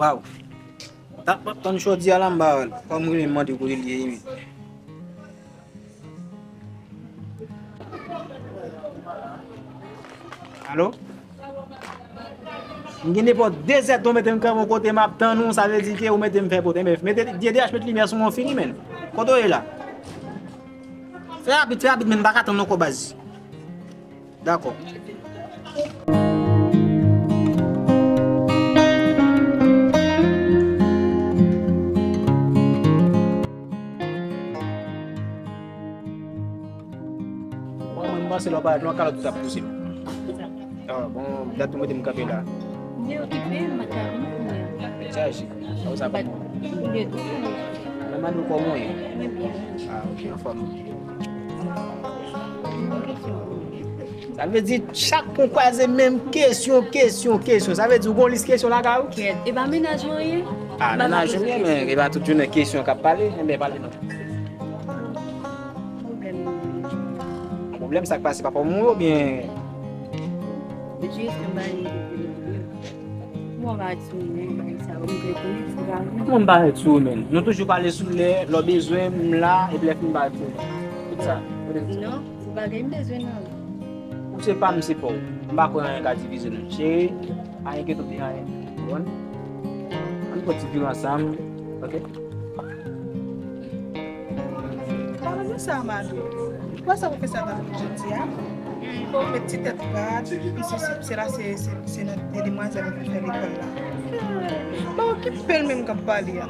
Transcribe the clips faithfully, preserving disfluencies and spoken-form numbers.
Waw. Tap ap tann jodi a la m ba wè l. Fò m rele m mande kote l ye, men. Alo? M gen nenpòt de zèdtan w mete m kanpe yon kote m ap tann ou, sa vle di ke ou mete m fè pote. Enben, mete D D H, met limyè sou mwen fini, men. Kote w ye la? Fè rapid, fè rapid, men m pa ka tann ankò baz. Dakò. Mwen, mwen, m panse lè w parèt lwen, kalòt ou t ap pouse m. Ah, bon, dat ou mete m kanpe la. M te okipe, m pa t ka vini kounye a. Chaje. Sa ou sa pa mwen? M te tou. Mwen mande w kòman w ye? Mwen byen. Ah, ok, anfòm. Sa vle di, chak kou n kwaze menm kesyon, kesyon, kesyon. Sa vle di, ou gon lis kesyon lakay ou? Kèt, e pa mennaj mwen ye? Ah, mennaj ou ye, men e pa tout jounen kesyon k ap pale. Enben, pale non. Pwoblèm. Pwoblèm sa k pase, papa w mouri oubyen? Jis yon bagay ki te mouri. Bon, bagay sou mwen, bagay sa, ou mwen konnen, se pa vre. Moun pa ret sou ou, men. Nou toujou pale sou lè, lè w bezwen, m la, epi lè fini pa ret sou ou. Tout sa. Non, se bagay m bezwen nan. Ou se pa m, se pa w. M pa kwè anyen ka divize nou. Cheri, pa enkyete w de anyen. Ou konprann? Ann pran ti viv ansanm, ok? Pale de sa, Mado. Poukisa w fè sa nan jodi a? Fò w met ti tèt rad, piske se, se la, se, se, se nan de demwazèl mwen fè lekòl la. Pa okipe l menm k ap pale a.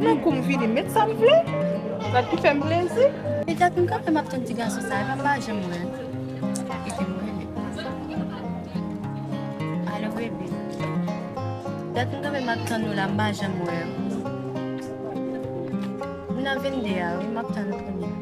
Nan kou m vini, met sa m vle. Sa ki fè m plezi. E dat m kanpe m ap tann ti gason sa, e pa m pa janm wè l. Kite m rele. Alo, bebe. Dat m kanpe m ap tann ou la, m pa janm wè w. M nan venn de a, wi, m ap tann ou kounye a.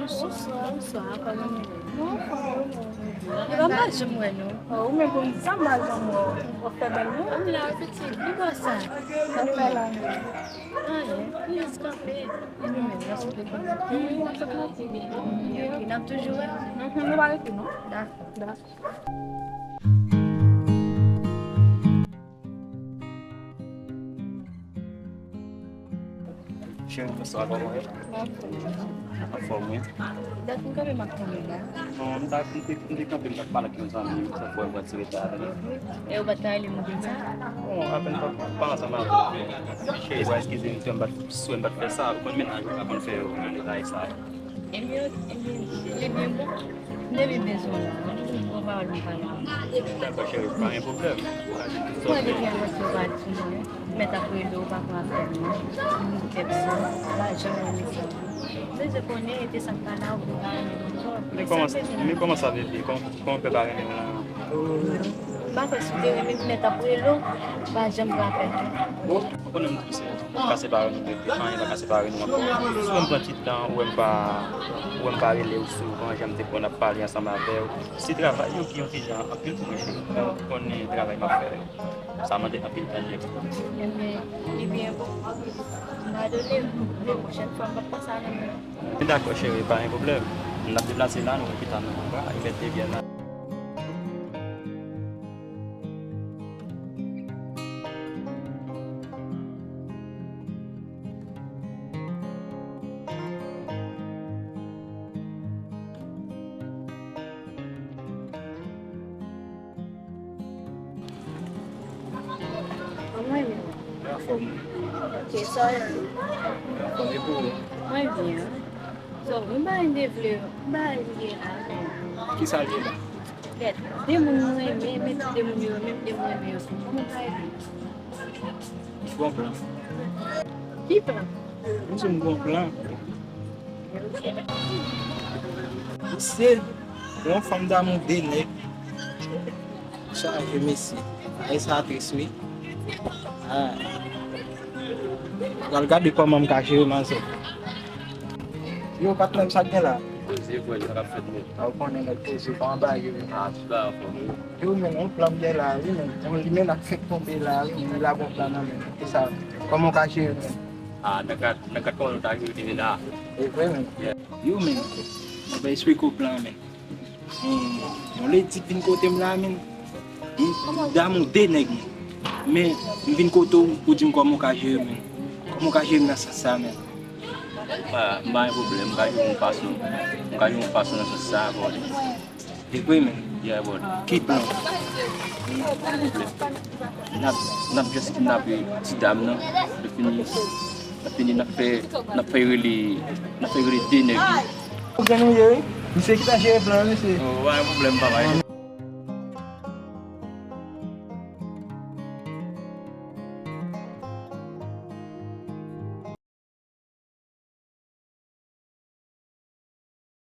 Bonswa, bonswa, kòman nou ye? Nou anfòm, wi, nou. E pa m pa janm wè nou. Oh, ou menm pou m di sa, m pa janm wè w. Ou fè bèl, non? Ou la, pitit, ki bò sa? Sa fè la, wi. Anyen, m jis kanpe. Ou menm, lè sou te konekte. Wi, mwen sot kanpe. N ap toujou wè? Mhm, nou pa rete, non. Dakò. Dakò. Cheri, bonswa, kòman w ye? Anfòm, wi. Dat m kanpe m ap tann ou la. Non, m ta, m te, m te kanpe, m t ap pale ak yon zanmi m, se fò m pran ti reta avè l. E ou pa t ka rele m pou di m sa? Bon, apèn pa, pa ansanm avè w. Cheri, w a eskize m, si m pa t, si m pa t fè sa, ou konn mennaj ou pa konn fè yo nan detay sa. Ebyen, ebyen, ebyen, bon, m te vin bezwen w la, m vin pran pawòl m pale avè w. Dakò, cheri, pa gen pwoblèm. Mwen depi yon lòt yo pa di mwen, mèt ap rele w, pa pran apèl mwen, m tèks ou, m pa janm wè mesaj ou. M bezwen konnen, e te sa k pa la, ou vin pa renmen m ankò. Men kòman, men kòman sa, bebe? Kòman, kòman w fè pa renmen m la? M pa kwè si w te renmen m, mèt ap rele w, pa janm pran apèl mwen. Ou konnen m di w se, pa separe nou, bebe, anyen pa ka separe nou ankò. Si w wè m pran ti tan, ou wè m pa, ou wè m pa rele w sou, jan m te konn ap pale ansanm avè w. Se travay yo ki yon ti jan anpil pou mwen, cheri. Ou konnen travay m ap fè, sa mande anpil tan, cheri. Ebyen, ebyen, bon, padone m, men pwochèn fwa m p ap fè sa non, men. Dakò, cheri, pa gen pwoblèm. N ap deplase la, nou pita nan Libète byen la. Mwen menm. Anfòm. Ok, sa w ye? Anfòm, e pou ou? Mwen byen. So, mwen pa vin devle, mwen pa vin gen la. Kisa l ye la? Kèt, de moun mwen renmen, men de moun yo renmen, de moun renmen yo sou. Kòman w ka ede m? M gon plan. Ki plan? M di m gon plan. Mesye, yon fanm damou de nèg. Chaje mesye. Ay sa tris wi. Ah. Pral gade kòman m ka jere manzè. Yo, patnè m, sa k gen la? Poze, bwè, sa k ap fèt, men. A, ou konnen nèg poze pa anba yo. A, tout bagay anfòm, wi. Yo, men, yon plan m gen la, wi, men. Yon limena k fèk tonbe la, wi, men, li la gon plan nan men. Ki sa? Kòman w ka jere, men? A, nan kat, nan kat kòman nou ta jere limena? E vre, men. Yeah. Yo, men, mwen va esplike w plan, men. Yon ledi k vin kote m la, men. M damou de nèg, men. Men, m vin kote w pou di m kòman w ka jere m, men. Kòman w ka jere m nan sans sa, men. Ah, m pa gen pwoblèm, m ka jere yon fason. M ka jere yon fason nan sans sa, brother. E vre, men. Yeah, brother. Ki plan? N ap, n ap just kidnape ti dam nan. Lè fini, lè fini, n ap fè, n ap fè rele, n ap fè rele de nèg yo. Ou gen nou ye, wi. Misye ki ta jere plan, misye. Oh, pa gen pwoblèm, papa.